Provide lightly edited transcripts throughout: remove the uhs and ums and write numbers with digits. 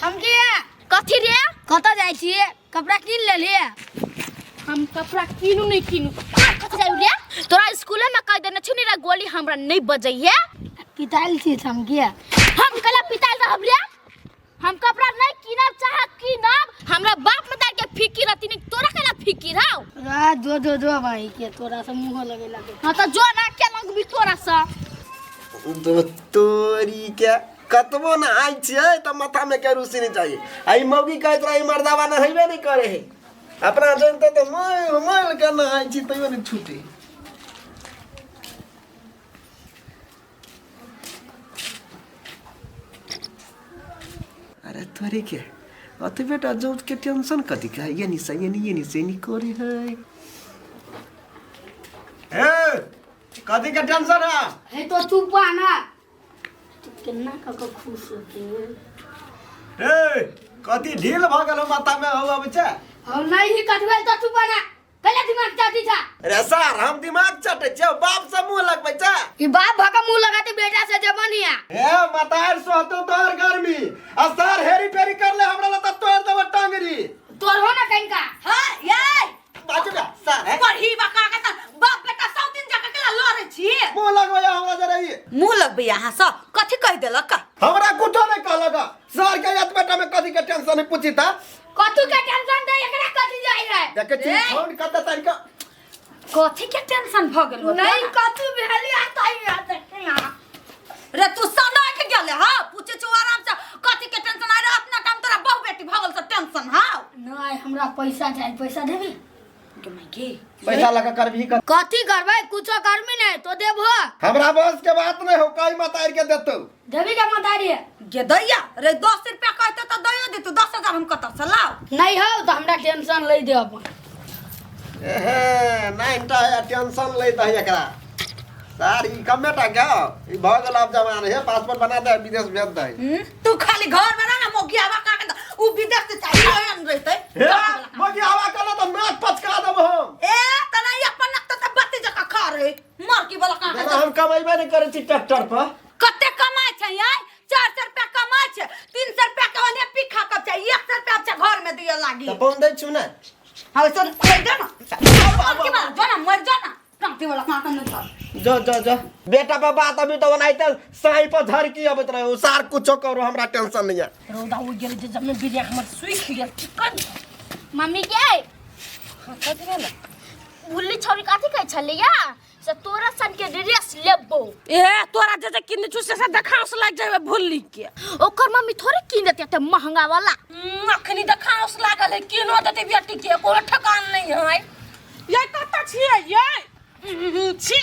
हम के कथी रे कतऽ जाइ छियै कपड़ा कीन लेलियै हम कपड़ा कीनू नहीं कीनू कथी जाइ रे तोरा स्कूल में कह देने छी रे गोली हमरा नहीं बजैहे पितायल छी हम के हम कला पिताल रहब रे हम कपड़ा नहीं कीनब चाह कीनब हमरा बाप मतार के फिकिर रहती नहीं तोरा कला फिकिर हौ आ जो जो जो भाई के तोरा से मुंह लगे लगे हाँ तो जो ना के लगबी तोरा से तो तोरी के कतबो नहाय छियै तऽ माथामे के रुसी नहि चाहिए आ ई मौगी कहैत रहै ई मर्दाबा नहेबे नहि करै है अपना जनते तऽ मोल मोल के नहाय छी तैयो नहि छूटे अरे तोरी के अते बेटा जौत के टेंशन कथी के ये नहीं से ये नहीं ये नहीं से नहीं करे है ए कथी के टेंशन है हे तो चुप बा ना तू केना कऽ के खुश होते ए कथी ढील भऽ गेल माथा में हो अबै छै हम नहीं ही कटबे तो चुप बा ना कैला दिमाग चाटी था रे सर हम दिमाग चटै छै बाप से मुंह लगबै छै ई बाप भका मुंह लगाते बेटा से जवान हिया ए मतार सोहतो तोहर गर्मी आ सर हेरी फेरी कर ले हमरा ला त तोड़ देब टांगरी तोर हो ना कहीं का हाँ यार बाजू ना सर है पढ़ी बका के त बाप बेटा सौ दिन जाके केला लड़े छी मुंह लगबै हमरा जरा ई मुंह लगबै अहाँ सब कथी कहि देलक हमरा कुछो नहीं कहलक सर के यत बेटा में कथी के टेंशन है पूछी ता कथू के टेंशन दे एकरा कथी जाय है देखे छी फोन कत तारीख कथी के टेंशन भ गेल नहीं कथू भेली आता ही आता ना रे तू सना के गेले हां पूछे छु आराम से कथी के टेंशन आरे अपना काम तोरा बहु बेटी भ गेल से टेंशन हां नहीं हमरा पैसा चाहिए पैसा देबी गे पैसा लगा करबी कर कथी करबै कुछो करबी नहीं तो देबो हमरा बस के बात नहीं हो कई मतार के देतौ देबी का मतारी गे दैया रे 10 रुपया कहते तो दैयो देतू 10000 हम कतऽ से लाओ नहीं हो तो हमरा टेंशन ले दे अपन एहे नाइन टा है टेंशन लेत है एकरा सर ई कमे टा के ई भऽ गेल आब जमान हे पासपोर्ट बना दे विदेश भेज दे तू खाली घर में रह ना मोगियावा का के उ विदेश से चाहिए ओहन रहतै हे मोगियावा कहला तऽ नाक पचका देब हम ए तना ई अपन नाक तऽ बत्ती जकाँ खा रहे मर की वाला का जेना हम कमेबे नहि करै छी ट्रैक्टर पर कते कमाइ छै यार 400 रुपया कमाइ छै 300 रुपया के ओने पीखा कब छै 100 रुपया छै घर में दिए लागी तऽ पाउन दै छु ने हाँ सुन दे ना मर की वाला जो ना मर जा ना कांटी वाला कांटा नहीं कर जो जो जो बेटा बाबा तभी तो ओनाहिते साई पर झरकी अबैत रहे ओ सार कुछो करो हमरा टेंशन नहीं है रौदा उगि गेल जे जमे बिरिया हमर सूखि गेल चिकन मम्मी के कथी भेल भुल्ली छौरी कथी कहै छलैया से तोरा सन के ड्रेस लेबो ए तोरा जे जे किने छु से से देखाउस लाग जाबे भुल्ली के ओकर मम्मी थोड़े कीन देते एते महंगा वाला अखनी देखाउस लागल है किनो देते बेटी के कोनो ठकान नहीं है ये कतऽ छियै ये छी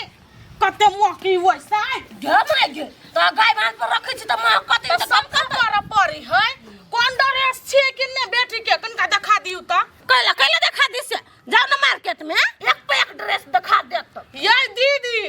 कते मोकी वैसा गे my गे तऽ गाय भान पर रखै छी तऽ माँ कते तऽ सब करऽ पड़ै है कोन ड्रेस छियै कि ने बेटी के कनिका देखा दियौ तऽ कैला कैला देखा दी से जाओ ना मार्केट में एक पे एक ड्रेस दिखा देत ये दीदी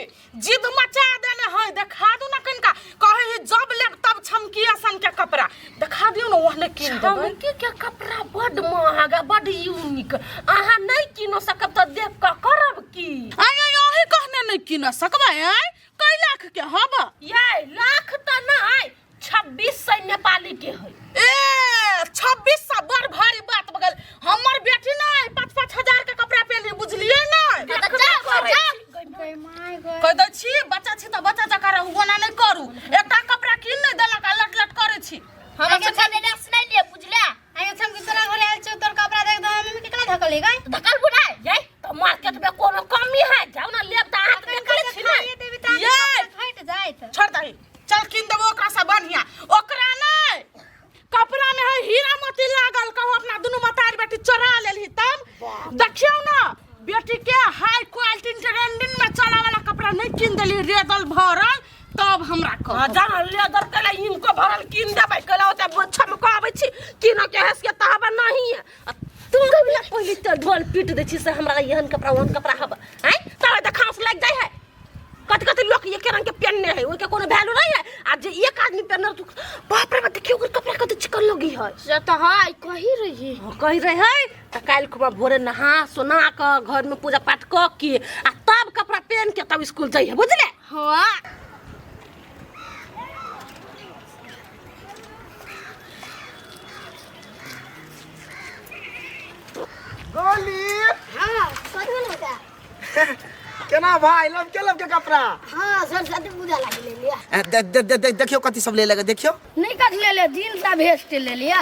जिद मचा देने है देखा दू ना कनिका कहे है जब लेब तब छमकी असन के कपड़ा देखा दियौ ना ओहने कीन देबै छमकी के कपड़ा बड महंगा बड यूनिक अहाँ नहीं कीनो सकब तऽ देख कऽ करब की आय आय अही कहने नहीं कीन सकबै आय कै लाख के हब ये लाख तऽ नहीं 2600 नेपाली के है ए 2600 बड़ भारी बात बगल हमर बेटी नहीं पाँच पाँच हजार के कपड़ा पहनली बुझलिए नहीं कह दै छी बच्चा छी तऽ बच्चा जकाँ रहू ओना नहि करू एकटा कपड़ा कीन नहि देलक आ लट लट करै छी हमरा सबके ड्रेस नहीं लिए बुझले आगे हम कि तोरा घरे आयल छौ तोर कपड़ा देख दो मम्मी केकरा धकल गई धकल बुझाय ये तऽ मार्केट में कोनो कमी है जाओ ना लेब तऽ अहाँ तऽ देखले छी ने ये फट जाइत छोड़ दही चल कीन देबो ओकरा से बढ़िया ओकरा नहीं कपड़ा में है हीरा मोती लागल कहो अपना दुनू मतारी बेटी चोरा लेलही तब देखियौ ना बेटी के हाई क्वालिटी ट्रेंडिंग में चला वाला कपड़ा नहीं कीन देली रेदल भरल तब हमरा कह जान लेदर कैला इनको भरल कीन देबै कैला ओते छमक आबै छी कीन के हंस के तहबा नहीं है आ तुम भी ना पहले तो ढोल पीट दै छी से हमरा एहन कपड़ा ओहन कपड़ा हब आँय तब देखाउस लागि जाइ है कथि कथि लोक एके रंग के पहनने है ओइके कोनो वैल्यू नहीं है आ जे एक आदमी पहनल तो बाप रे बाप देखियो ओकर कपड़ा कते चिकन लगी है से तऽ है कही रही हाँ, कहि रहे है तऽ काल्हि खुमा भोरे नहा सोना कऽ घर में पूजा पाठ कऽ के आ तब कपड़ा पहन के तब स्कूल जाइए बुझले हाँ केना भाई लमके लमके कपड़ा हाँ सरस्वती पूजा लागी ले लिया दे, दे, दे, दे, देखियो कथी सब ले लगा देखियो नहीं कथ ले ले जीन्स आ भेस्ट ले लिया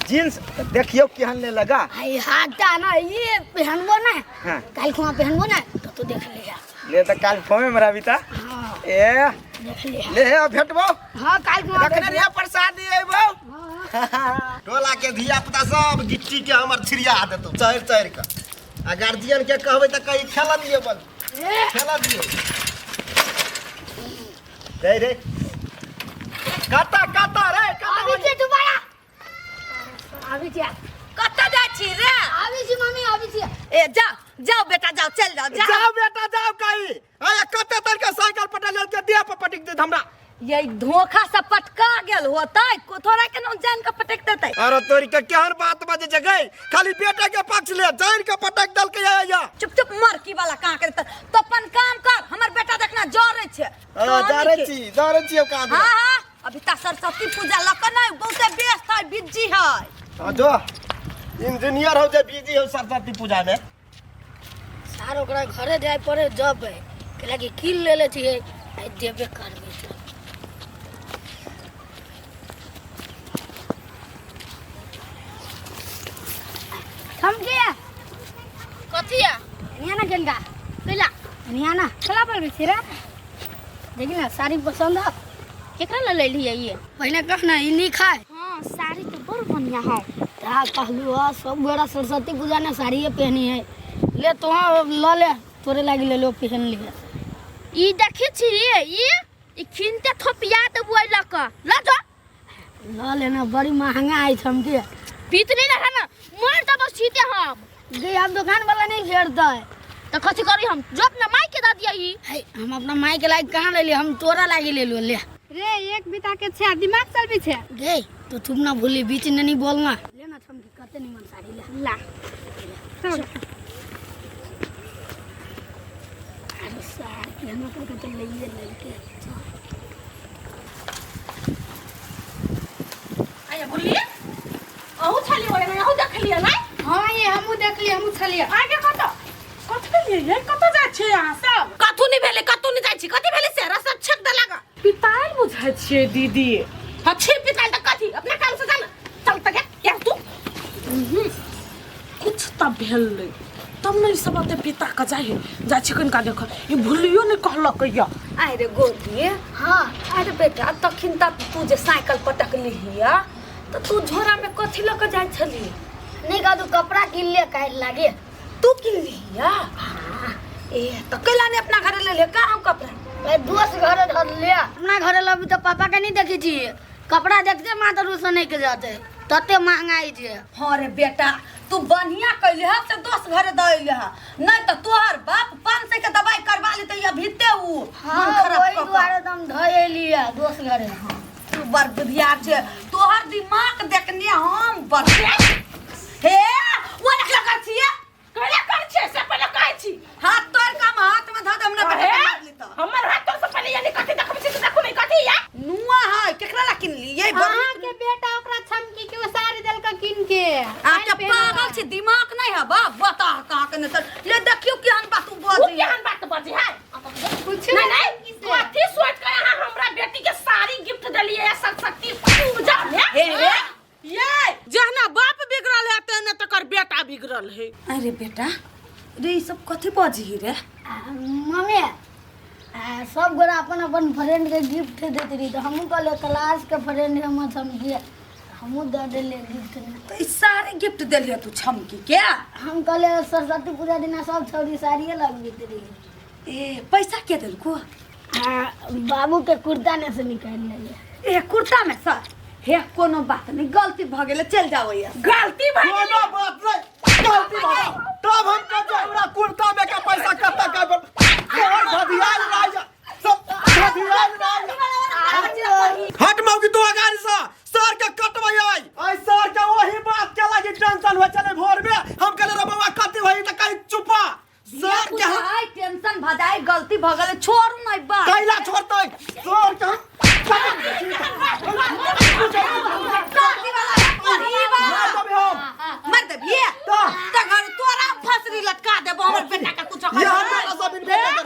जींस देखियो केहन ले लगा आई हाटा ना ये पहनबो ना हाँ। काल खुआ पहनबो ना तो तू देख लिया ले त काल फोमे में रहबी ता हाँ ए देख लिया ले हे भेटबो हाँ काल खुआ रखने रे प्रसादी अइबो टोला के धिया पुता सब गिट्टी के हमर छिड़िया देतौ चढ़ चढ़ के आ गार्जियन के कहबै त कही खेला दिए बल खेला दिए रे रे कता कता रे कता आबी छी दोबारा आबी छी कतऽ जाइ छी रे आबी छी मम्मी आबी छी ए जाओ जाओ बेटा जाओ चल जाओ जाओ जाओ बेटा जाओ कही अरे कते तरीके साइकिल पटल के देह पर पटक दे हमरा ये धोखा से पटका गेल होतै थोड़ा के न जान के पटक देतै अरे तोरी के केहन बात बजे छै गई खाली बेटा के पक्ष ले जान के पटक दल के या या चुप चुप मर की वाला कहाँ करे तो अपन काम कर हमर बेटा देखना जरे छै जरे छी जरे छी अब हाँ हाँ अभी ता सरस्वती पूजा लक नहीं बहुते व्यस्त है बिजी है हाँ जो इंजीनियर हो जे बिजी हो सरस्वती पूजा में सार ओकरा घरे जाय पड़े जब है कि कीन लेले छियै आइ देबे करबै चल। हम के कथी है एनिया ना गंगा कैला एनिया ना कला बोलबै छी रे देखी ना साड़ी पसंद है केकरा ले लेलियै ये पहिने कह ना ई नीक है हाँ साड़ी तो बड़ बढ़िया हौ ता कहलू हा सब गोरा सरस्वती पूजा ने साड़िए पहनी है ले तो ल ले तोरे लागी ले लो पहन लिहे ई देखै छी ई ई खिनते थोपिया देबो एहि लऽ कऽ लऽ जो ल लेना बड़ी महंगा आई हमके पीत नहीं रहा ना मर देबो सीधे हम गे हम दुकान वाला नहीं घेरता है तो कथी करी हम जो अपना माई के दऽ दियै ई है हम अपना माई के लागी कहाँ ले लिए हम तोरा लागी ले लो ले रे एक बिता के छै दिमाग चलबी छै गे तो तुम ना भूली बीच में नहीं बोलना लेना हमके कते निमन साड़ी ले ला चल अरे सार केना करके तो लइए लइके आया बोलिए अहू छलियै ओने अहू देखलियै नै हाँ ये हमहूँ देखलियै हमहूँ छलियै आगे कत कथी भेलियै ये कत जाइ छियै अहाँ सब कथू नहि भेलै कतौ नहि जाइ छी कथी भेलै से रसद छेक देलक पिताल बुझाइ छियै दीदी हँ छी पिताल तऽ कथी अपना काम से जाना चल तऽ गे यार तू कुछ तऽ भेलै तब ने ई सब ओते पिता के जाइ जाइ छी कनिका देख ई भुलियो नहि कहलक या आइ रे गोदी हाँ अरे बेटा तखन तक तू जे साइकिल पटकलिही तऽ तू झोरा में कथी लऽ कऽ जाइ छली नहीं कह तू कपड़ा किन ले काहे लागे तू किनलिही ए तऽ कैला ने अपना घरे ले ले का हम कपड़ा मैं दोस्त घरे धर ले अपना घरे लबी तो पापा के नहीं देखी छी कपड़ा देखते माता रूस नहीं के जाते तते महंगाई छे हाँ रे बेटा तू बढ़िया कैली है से दोस्त घरे दऽ अयली है नहीं तऽ तोहर बाप 500 के दवाई करवा लेते या भीते उ मन हाँ खराब वही कऽ कऽ। दुआरे तो हम धो लिया दोस्त घरे तू बड़ बुधियार छे तोहर दिमाग देखने हम बड़ हे वो रखला कर छिए कहला कर छियै से पहिले कहै छी हाथ तोड़ के हम हाथ में धऽ दे हमरा बेटा के मार लेता हमर हाथ तोड़ से पहिले यानी कथी देखबै छी से देखू नहीं कथी या नुआ है केकरा ला किनली ये बड़ अहाँके बेटा ओकरा छमकी के ओ साड़ी देलक कीन के आके पागल छी दिमाग नहीं है बा बता कहाँ के नहीं ले देखियो केहन बात तू उ बजी केहन बात बजी है कुछ नहीं नहीं कथी सोच के अहाँ हमरा बेटी के साड़ी गिफ्ट देलियै या सरस्वती पूजा में हे हे ये जहना बाप बिगड़ल है तेने तकर बेटा बिगड़ल है अरे बेटा रे ई सब कथी बजी रे मम्मी सब गोरा अपन अपन फ्रेंड के गिफ्ट देते रही तो हमहूँ कहलियै क्लास के फ्रेंड है हमर समझिए हमहूँ दऽ देलियै गिफ्ट तो ई सारे गिफ्ट देलियै तू छमकी के हम कहलियै सरस्वती पूजा दिना सब छौरी साड़िए लगबैत रही ए पैसा के देलको आ बाबू के कुर्ता ने से निकालि लेलियै ए कुर्ता में सर हे कोनो बात नहीं गलती भ गेलै चल जाओ ये गलती भऽ गेलै कोनो बात नहीं गलती भऽ गेल। तब हम कहै हमरा कुर्ता में के पैसा कत्ता के तोहर भदियाल राजा सब भदियाल राजा हट मौगी तू अगाड़ी से सर के कटबै आई आई सर के वही बात के लागी टेंशन हो चले भोर में हम कहले रे बौआ कथी होई त कहीं चुपा सर के हम आई टेंशन भ जाए गलती भ गेलै छोड़ू नहीं बात कैला छोड़तै सर के हम मार देबै हम मर देबिए तऽ त घर तोरा फसरी लटका देबो हमर बेटा के कुछ ये हम बेटा सब इन बेटा कर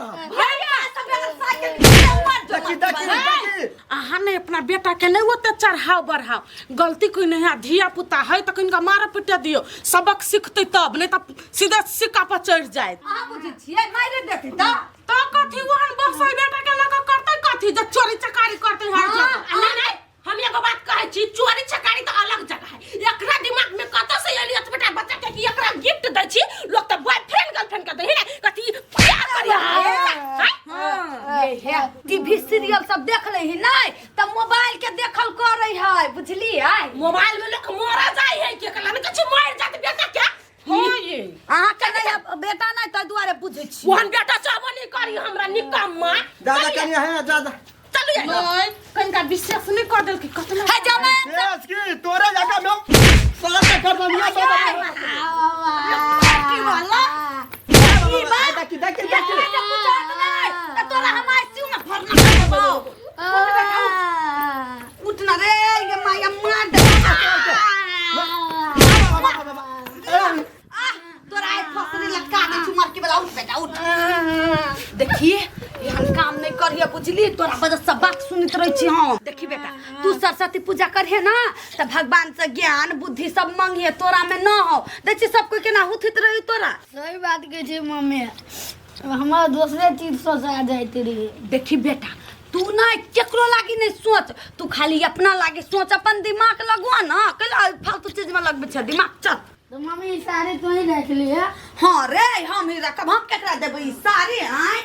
देखी। अहाँ ने अपना बेटा के नहीं ओते चढ़ाव बढ़ाव गलती कोई नहीं है धिया पुता है तो किनका मारा पिटे दियो सबक सीखते तब नहीं तो सीधे सिक्का पर चढ़ जाए। अहाँ बुझै छियै मारि देतै तऽ तो कथी वहन बक्सा बेटा के लगा करते कथी जे चोरी चकारी करते हर जगह। आ, नहीं नहीं हम एगो बात कहै छी चोरी चकारी तऽ अलग जगह है एकरा दिमाग में कतऽ से एली अत बेटा बच्चा के कि एकरा गिफ्ट दै छी लोग तऽ बॉयफ्रेंड गर्लफ्रेंड के दै है ने कथी प्यार करी हैं? ये हे टीवी सीरियल सब देख ले ही नहीं तऽ मोबाइल के देखल करे है बुझलियै। मोबाइल में लोग मरा जाय है के कला ने किछु मर जात बेटा के। हाँ ये अहाँ के नहीं अब बेटा नहीं ताहि दुआरे बुझै छी। ओहन बेटा चाहबो नहीं करी हमरा निकम्मा। दादा कनिया है दादा चलू ये। नहीं कनिका विशेष नहीं कर देलकै कतना हे जमाई शेष की तोरे जगह में साथ के कर दनिया सब की वाला देखी देखी देखी बेटा कुछ और नहीं तऽ तोरा हम आईसीयू में भरना करबौ। उठ बेटा उठ। उठ ना रे ये माया मार दे। आह, तोरा आइ फसरी लटका दै छी मरकी वाला। उठ बेटा उठ। देखिए एहन काम नहीं करिए बुझली तोरा वजह से बात सुनैत रहै छी हम। देखी बेटा तू सरस्वती पूजा करिहे ना तऽ भगवान से ज्ञान बुद्धि सब मंगिहे तोरा में न हो। देख छी सब कोई केना हुथित रही तोरा। सही बात कहै छै मम्मी हमरा दोसरे चीज सोचा जाइत रही। देखी बेटा तू नहीं केकरो लागी नहीं सोच तू खाली अपना लागी सोच अपन दिमाग लगवा ना कैला फालतू चीज में लगबै छै दिमाग। चल तो मम्मी ई साड़ी तू ही रख लिहे। हाँ रे हम ही रखब हम केकरा देबै ई साड़ी। आँय